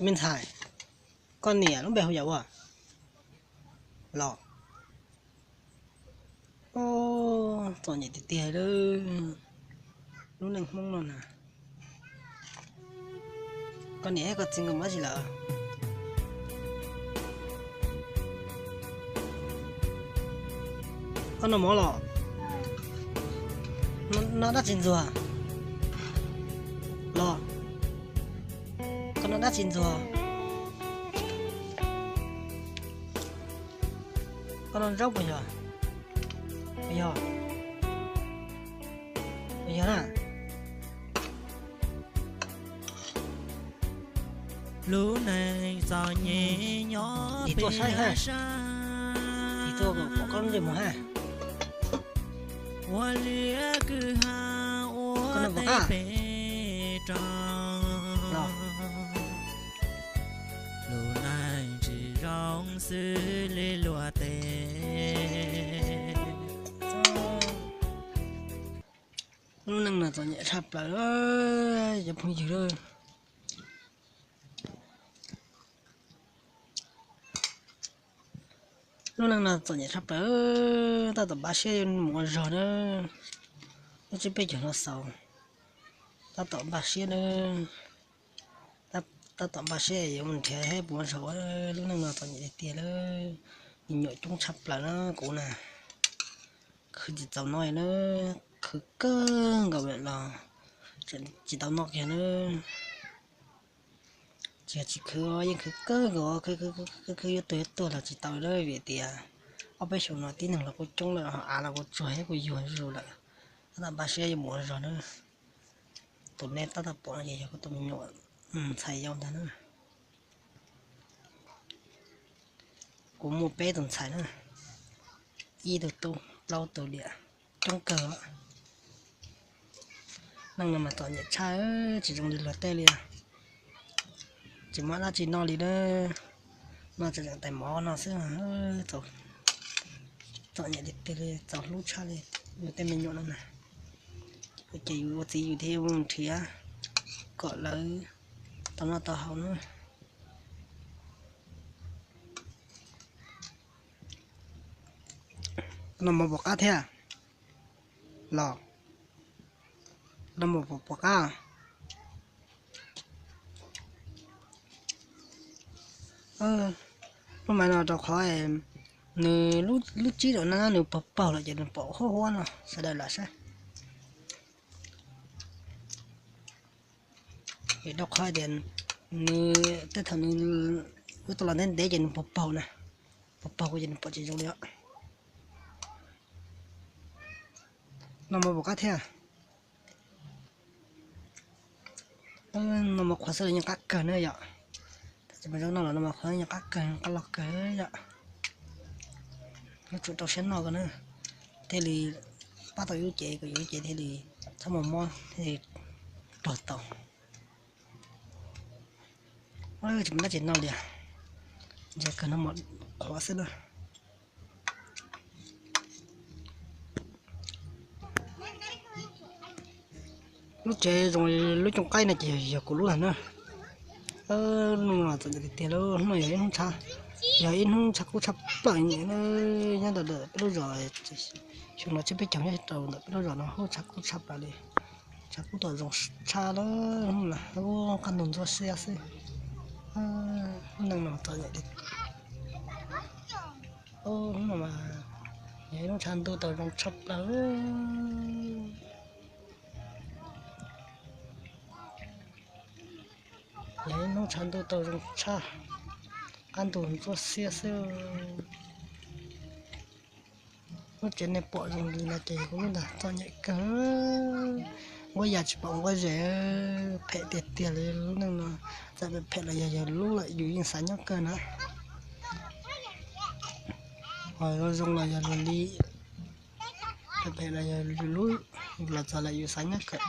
Me ntxhais, koj niam lub npe hu yam ua? Los. Txom nyem tiag tiag li. Lub neej Hmoob no na. Koj niam koj txiv nkawd mus dab tsi lawm? Koj noj mov los? Noj dab tsi ntxuag? Los, koj noj dab tsi ntxuag? Koj noj zaub puas yog? Puas yog? Puas yog na? Lub neej txom nyem nyob pem sab, ua liab kwj ha ua teb pem rau. Lub neej tsis zoo xws li luag tej. Lub neej no txom nyem tshaj plaws, cov phooj ywg. Lub neej no txom nyem tshaj plaws, tab tom npaj siab yuav mus ua zog na. Lub tsiab peb caug no xaus, tab tom npaj siab na. Tab tom npaj siab yuav mus nrhiav saib puas ua zog. Lub neej no txom nyem tiag tiag lawm, me nyuam coob tshaj plaws na kuv na. Khwv tsis txaus no na, khwv kawg nkaus lawm los tsis tau noj kiag na. Tsis yog tsis khwv, yeej khwv kawg nkaus, khwv khwv yuav tuag yuav tuag los tsis tau na, vim tias ob peb xyoos no tib neeg los kuj coob lawm, ho av los kuj tsuag thiab kuj yuag zuj zus lawm. Tab tom npaj siab yuav mus ua zog na. Tus nej tab tom pom no ces yog kuv tus me nyuam ntxhais yau ntag na. Kuv muaj peb tus ntxhais na, ib tug tub plaub tus liam, coob kawg. Neej no mas txom nyem tshaj, tsis zoo li luag tej li. Tsis muaj dab tsi noj li na, noj tseem tais mov no xwb. Txom nyem tiag tiag li, txaus hlub tshaj li yus tej me nyuam no na. Ces yus ua txiv yus thiaj mus nrhiav kom lawv tau noj tau haus na. Noj mov puas qab thiab los? Noj mov puas qab? Lub mas no rau qhov nws lub tsib rau no nws pog paug lawm ces nws pom huab huab no sawv daws lam saib. Vim rau qhov tias nws tej thaum nws lub tau los ntev ntev ces nws pog paug na, pog paug ces nws pom tsis zoo li os. Noj mov puas qab thiab? Noj mov qhuav xwb los yeej qab kawg na yom. Tab sis mas zoo noj los noj mov qhuav yeej qab kawg, qab los kawg yom. Yuav tsum rau siab noj ko na, thiaj li pab tau yus lub cev, kom yus lub cev thiaj li txhob muaj mob thiaj li rog tau. Tsis muaj dab tsi noj li, ntshe kawg noj mov qhuav xwb na. Lub tsev zoo li lub cooj qaib no ces yog kuv lub ntag na. Hnub no txom nyem tiag tiag, hnub no yog ib hnub tshav, yog ib hnub tshav kub tshav plaws nyob ntawm peb lub zos. Xyoo no tsiab peb caug nyob rau ntawm peb lub zos no hnub tshav kub tshav plaws li. Tshav kub tom zoo tshaj lawm, hnub no qab ntug ntxuav xiab xwb. Lub neej no txom nyem tiag. Hnub no mas yog ib hnub tshav ntuj tau zoo tshaj plaws. Yog ib hnub tshav ntuj tau zoo tshaj, qab ntug ntxuav xiab xwb. Lub tsev nej pom zoo li no ces kuv lub ntag txom nyem kawg. Nquab ya tsis pom nquab zes, phem tiag tiag li lub neej no. Txawm phem los yog yog lub lawm yus yeej xav nyob kawg na. Ho zoo los yog luag li, phem los yog lub, los txog lawm yus xav nyob kawg.